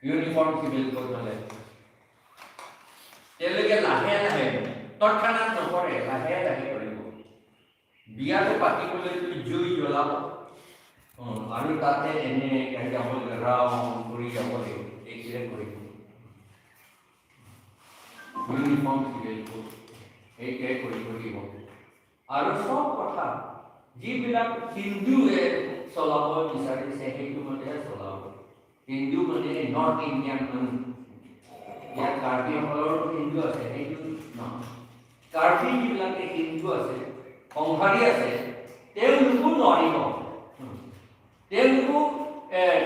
Uniform civil code হ'লে তেওঁলোকে লাহে লাহে, তৎক্ষণাত নকৰে, লাহে লাহে কৰিব। বিয়াটো পাতিবলৈতো জুই জ্বলাব আৰু তাতে এনেকৈ যাব লাগিব, ৰাউণ্ড কৰি যাব লাগিব। এইটোৱে কৰিব ইউনিফৰ্ম চিভিল কোড, এইটোৱে কৰিব দিব। আৰু চব কথা যিবিলাক হিন্দুৱে চলাব বিচাৰিছে, সেইটো মতেহে চলাব। হিন্দু মানে নৰ্থ ইণ্ডিয়ান মানুহ। ইয়াত কাৰ্বিসকলৰো হিন্দু আছে, সেইটো নহয়। কাৰ্বি যিবিলাকে হিন্দু আছে, সংসাৰী আছে, তেওঁলোকো নোৱাৰিব। তেওঁলোকো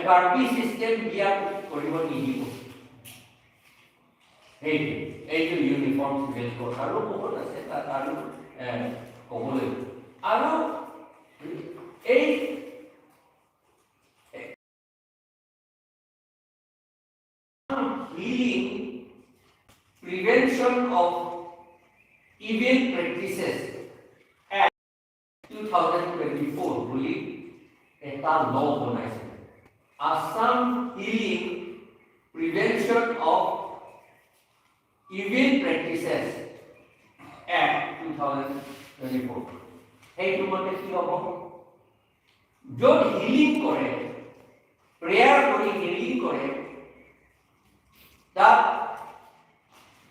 কাৰ্বি চিষ্টেম বিয়া কৰিব নিদিব। সেইটো এইটো ইউনিফৰ্ম চিভিল কোড। আৰু বহুত আছে তাত আৰু ক'বলৈ। আৰু এই Healing Prevention of Evil Practices Act 2024 বুলি এটা ল বনাইছে। Assam Healing Prevention of Evil Practices Act 2024। সেইটো মতে কি হ'ব? য'ত হিলিং কৰে, প্ৰেয়াৰ কৰি হিলিং কৰে, তাত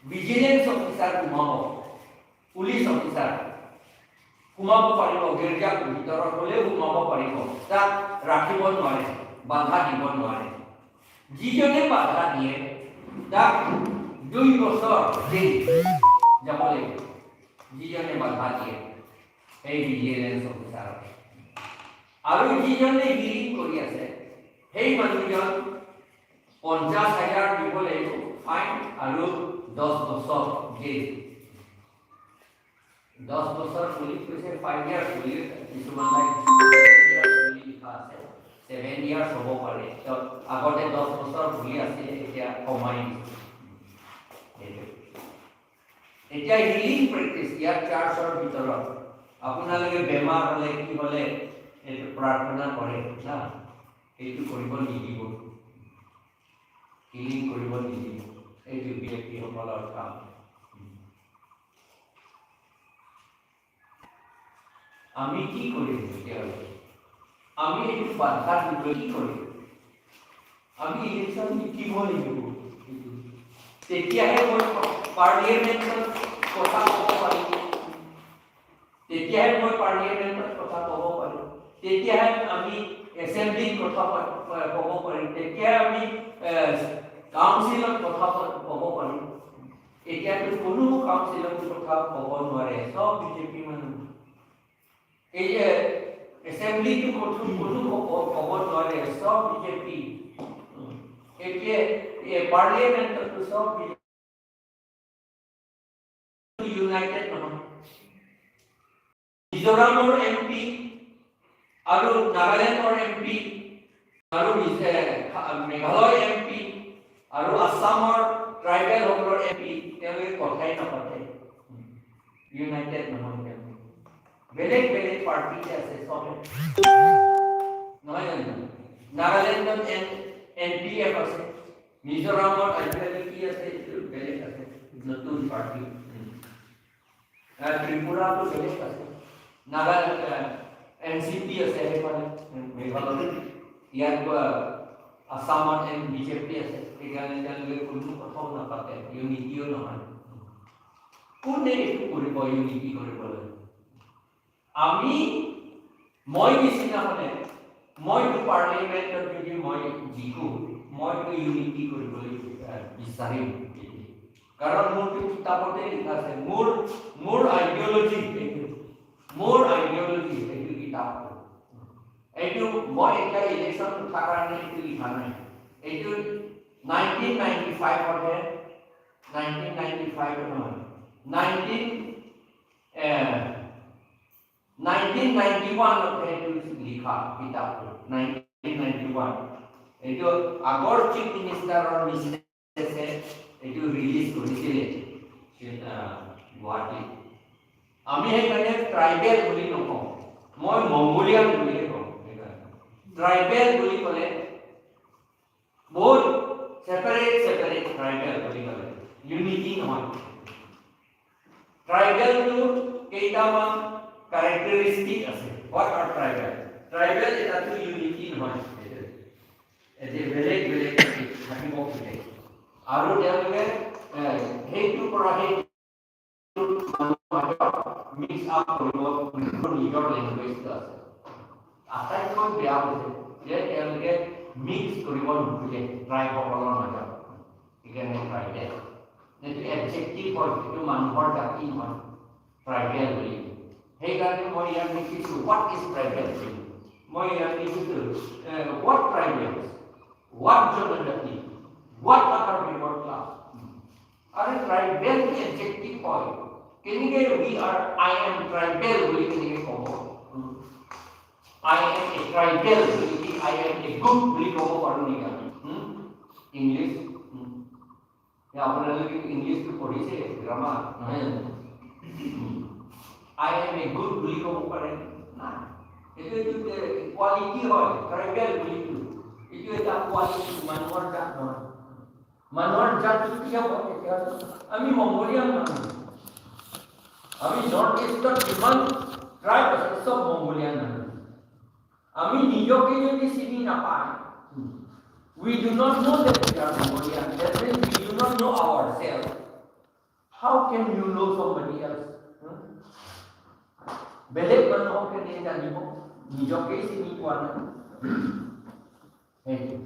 ভিজিলেন্স অফিচাৰ সোমাব, পুলিচ অফিচাৰ সোমাব পাৰিব। গীৰ্জাৰ ভিতৰত হ'লেও সোমাব পাৰিব। তাক ৰাখিব নোৱাৰে, বাধা দিব নোৱাৰে। যিজনে বাধা দিয়ে, তাক 2 বছৰ জেল যাব লাগিব, যিজনে বাধা দিয়ে সেই ভিজিলেন্স অফিচাৰক। আৰু যিজনে হিলিং কৰি আছে, সেই মানুহজন 50,000 দিব লাগিব ফাইন আৰু 10 বছৰ জেল। 10 বছৰ বুলি কৈছে, 5 ইয়াৰ্ছ বুলি, কিছুমান ঠাইত 7 ইয়াৰ্ছ বুলি লিখা আছে। 7 ইয়াৰ্ছ হ'ব পাৰে। তো আগতে 10 বছৰ বুলি আছিলে, এতিয়া কমাই দিছে সেইটো। এতিয়া হিলিং প্ৰেক্টিচ ইয়াত চাৰ্চৰ ভিতৰত আপোনালোকে বেমাৰ হ'লে, কি হ'লে এইটো প্ৰাৰ্থনা কৰে না, এইটো কৰিব নিদিব, হিলিং কৰিব নিদিব। এইটো ব্যক্তিসকলৰ কাম। আমি কি কৰিম তেতিয়াহ'লে? আমি এইটো বাধা দিবলৈ কি কৰিম? আমি ইলেকশ্যন জিকিব লাগিব, তেতিয়াহে মই পাৰ্লিয়ামেণ্টত কথা ক'ব পাৰিম। তেতিয়াহে মই পাৰ্লিয়ামেণ্টত কথা ক'ব পাৰিম, তেতিয়াহে আমি এছেম্বলিত কথা ক'ব পাৰিম, তেতিয়াহে আমি কাউন্সিলত কথা ক'ব পাৰিম। এতিয়াতো কোনো কাউন্সিলত কথা ক'ব নোৱাৰে, চব বিজেপি মানুহ। এই যে এছেম্বলিটো কোনো ক'ব নোৱাৰে, চব বিজেপি। এতিয়া পাৰ্লিয়ামেণ্টতো চব ইউনাইটেড নহয়। মিজোৰামৰ এম পি আৰু নাগালেণ্ডৰ এম পি আৰু মেঘালয় এম পি আৰু আছামৰ ট্ৰাইবেলসকলৰ এম পি, তেওঁলোকে কথাই নাপাতে। ইউনাইটেড নহয় তেওঁলোক, বেলেগ বেলেগ পাৰ্টিতে আছে চবে, নহয় জানো? নাগালেণ্ডত এন পি এফ আছে, মিজোৰামত আজিকালি কি আছে এইটো বেলেগ আছে, নতুন পাৰ্টি। ত্ৰিপুৰাটো বেলেগ আছে, নাগা এন চি পি আছে সেইফালে মেঘালয়ত। ইয়াত আছামত এন বিজেপি আছে। সেইকাৰণে তেওঁলোকে কোনো কথাও নাপাতে, ইউনিটিও নহয়। কোনে এইটো কৰিব, ইউনিটি কৰিবলৈ? আমি মই নিচিনা হ'লে, মইতো পাৰ্লিয়ামেণ্টত যদি মই জিকো, মইতো ইউনিটি কৰিবলৈ বিচাৰিম। কাৰণ মোৰতো কিতাপতে লিখা আছে, মোৰ মোৰ আইডিঅলজি এইটো, মোৰ আইডিঅলজি এইটো কিতাপটো। এইটো মই এতিয়া ইলেকশ্যন উঠাৰ কাৰণে এইটো লিখা নাই। এইটো 1995তহে, 1995 নহয়, 1991ত এইটো লিখা কিতাপটো, 1991। এইটো আগৰ চিফ মিনিষ্টাৰৰ মিছেছে এইটো ৰিলিজ কৰিছিলে গুৱাহাটীত। আমি সেইকাৰণে ট্ৰাইবেল বুলি নকওঁ, মই মংগোলিয়ান বুলিহে কওঁ। সেইকাৰণে ট্ৰাইবেল বুলি ক'লে বহুত ছেপাৰেটিষ্ট ইউনিটি নহয়। ট্ৰাইবেলটো কেইটামান কেৰেক্টাৰিষ্টিক আছে। What are tribal? Tribal এটাটো ইউনিটি নহয়, যে বেলেগ বেলেগ থাকিব খোজে আৰু তেওঁলোকে সেইটোৰ পৰা সেইটো মিক্স আপ কৰিব। নিজৰ লেংগুৱেজটো আছে। আটাইতকৈ বেয়া হৈছে যে তেওঁলোকে মিক্স কৰিব নোখোজে ট্ৰাইবসকলৰ মাজত। সেইকাৰণে ট্ৰাইবেল এইটো এডজেক্টিভ হয়, এইটো মানুহৰ জাতি নহয় ট্ৰাইবেল বুলি। সেইকাৰণে মই ইয়াত লিখিছোঁ, "What is tribal?" মই ইয়াত লিখিছোঁ, what tribals, what janajati, what other backward class? আৰু ট্ৰাইবেল এডজেক্টিভ হয়, কেনেকৈ we are "I am tribal" বুলি কেনেকৈ ক'ব? "I am a tribal" বুলি কি "I am a good" বুলি ক'ব পাৰোঁ নেকি আমি? ইংলিছ আপোনালোকে ইংলিছটো পঢ়িছে গ্ৰামাৰ, নহয় জানো? "I am a good" বুলি ক'ব পাৰে নাই। এইটো কোৱালিটি হয়। ট্ৰাইবেল বুলিটো এইটো এটা কোৱালিটি, মানুহৰ জাত নহয়। মানুহৰ জাতটো কি হ'ব তেতিয়াহ'লে? আমি মংগোলিয়ান মানুহ। আমি নৰ্থ ইষ্টত যিমান ট্ৰাইব আছে, চব মংগোলিয়ান মানুহ। আমি নিজকে যদি চিনি নাপায়, we do not know that we are Mongolian. That means we do not know ourselves. How can you know somebody else? Hmm? বেলেগ মানুহক কেনেকৈ জানিব? নিজকেই চিনি পোৱা নাই। সেইটো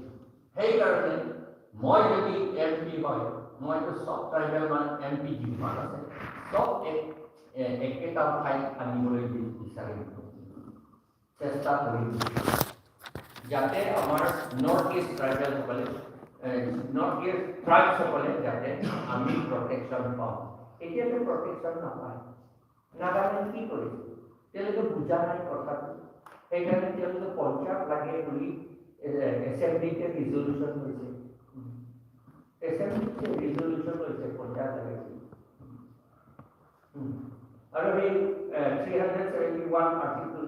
সেইকাৰণে মই যদি এম পি হয়, মইতো চব ট্ৰাইবেল মান এম পি যিমান আছে, চব এক একেটা ঠাইত আনিবলৈ বিচাৰিম, চেষ্টা কৰিম, যাতে আমাৰ নৰ্থ ইষ্ট ট্ৰাইবেলসকলে, নৰ্থ ইষ্ট ট্ৰাইবছসকলে যাতে আমি প্ৰটেকশ্যন পাওঁ। এতিয়াতো প্ৰটেকশ্যন নাপায়। নাগালেণ্ড কি কৰিছে? তেওঁলোকে বুজা নাই কথাটো। সেইকাৰণে তেওঁলোকে পঞ্চায়ত লাগে বুলি এছেম্বলিতে ৰিজলিউশ্যন হৈছে। এছেম্বলিতে ৰিজলিউশ্যন হৈছে, পঞ্চায়ত লাগে বুলি। আৰু সেই 371 আৰ্টিকল,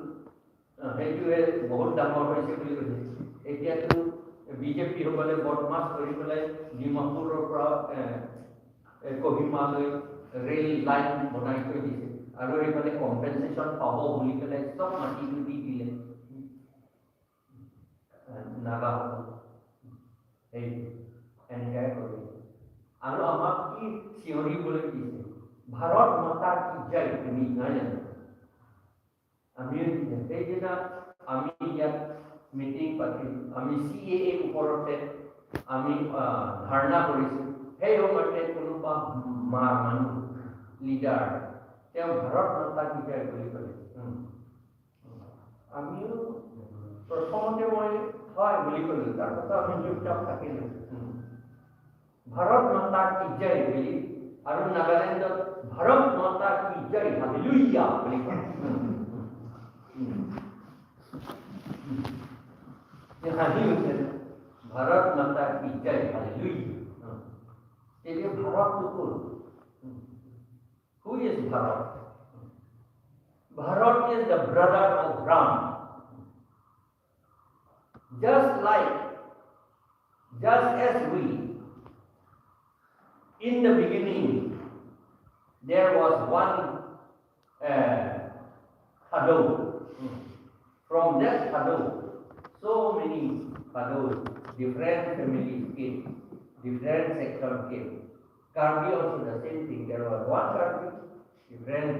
সেইটোৱে বহুত ডাঙৰ হৈছে বুলি কৈছে। এতিয়াতো বিজেপিসকলে বদমাছ কৰি পেলাই ডিমাপুৰৰ পৰা কহিমালৈ ৰেল লাইন বনাই থৈ দিছে আৰু সেইফালে কম্পেনচেশ্যন পাব বুলি পেলাই চব মাটিটো দি দিলে নাগাসকল। সেইটো এনেকাই কৰিলে। আৰু আমাক কি চিঞৰিবলৈ দিছে, "ভাৰত মাতা কি জয়" তুমি, নহয় জানো? আমিও দিছে। সেইদিনা আমি ইয়াত মিটিং পাতিলোঁ, আমি চিএএ ওপৰতে আমি ধাৰণা কৰিছোঁ। সেই সময়তে কোনোবা মানুহ লিডাৰ, তেওঁ "ভাৰত মাতা কি জয়" বুলি ক'লে। আমিও প্ৰথমতে মই হয় বুলি ক'লো, তাৰপাছত আমি চুপচাপ থাকিলোঁ। "ভাৰত মাতা কি জয়" বুলি আৰু নাগালেণ্ডত "ভাৰত মাতা কি জয়, হালেলুয়া" বুলি কয়। হাঁহি উঠে, "ভাৰত মাতা কি জয়, হালেলুয়া"। তেতিয়া ভাৰতটো কোন? Who is Bharat? Bharat is the brother of Ram. Just like, just as we, in the beginning, there was one Thadou. From that Thadou, so many Thadous, different families came, different section came. Karbi also the same thing. There was one Karbi, different.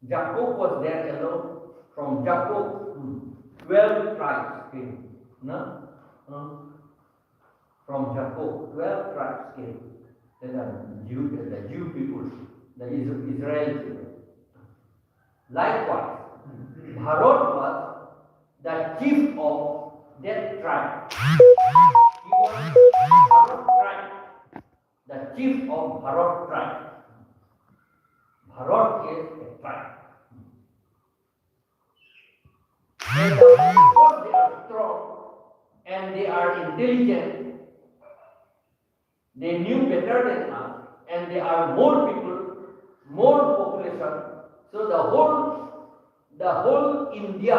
Jacob was there alone. From Jacob, 12 tribes came. No? From Jacob, 12 tribes came. The Jew people, the Israel people. Likewise, Bharat was the chief of that tribe. He was Bharat tribe, the chief of Bharat tribe. Bharat is a tribe. And because they are strong and they are intelligent, they knew better than us, and they are more people, more population. So the whole India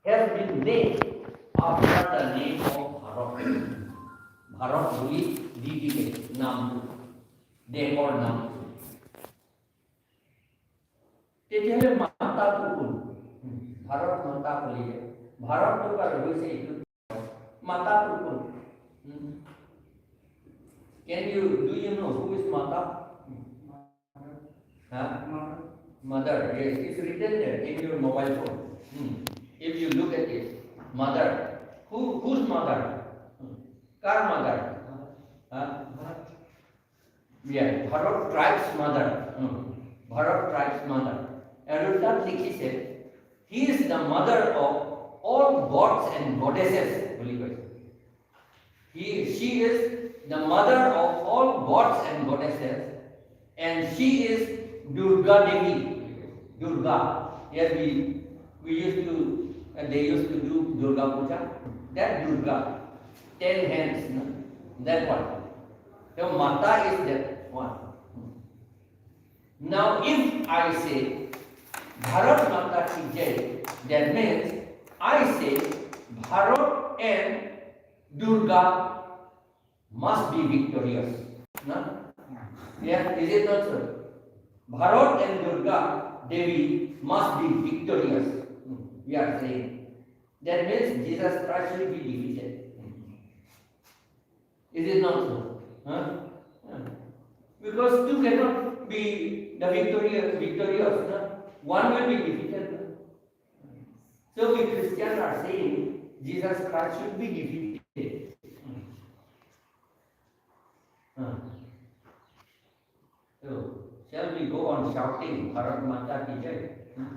has been named after the name of Bharat. Bharat বুলি দি দিলে নামটো, দেশৰ নামটো। তেতিয়াহ'লে মাতাটো কোন? ভাৰত মাতা বুলিলে ভাৰতটো বাৰু হৈছে এইটো, মাতাটো কোন? Can you do you know who is Mata? Huh? Mother, yes, it's written there in your mobile phone. If you look at it, mother. Whose mother? Car mother? Huh? Yeah, Bharat tribe's mother. Bharat tribe's mother. আৰু তাত লিখিছে, "He is the mother of all gods and goddesses" বুলি কৈছে। She is the mother of all gods and goddesses, and she is Durga Devi. Durga. Here we used to, they used to do Durga Puja. That Durga, 10 hands, no? That one. So Mata is that one. Now, if I say Bharat Mata Ki Jai, that means I say Bharat and Durga must be victorious. No? Yeah, is it not so? Bharat and Durga Devi must be victorious. We are saying. That means Jesus Christ should be defeated. Is it not so? Huh? Yeah. Because two cannot be the victorious. No? One will be defeated. No? So we Christians are saying Jesus Christ should be defeated. Huh. So, shall we go on shouting Bharat Mata Ki Jai? Hmm?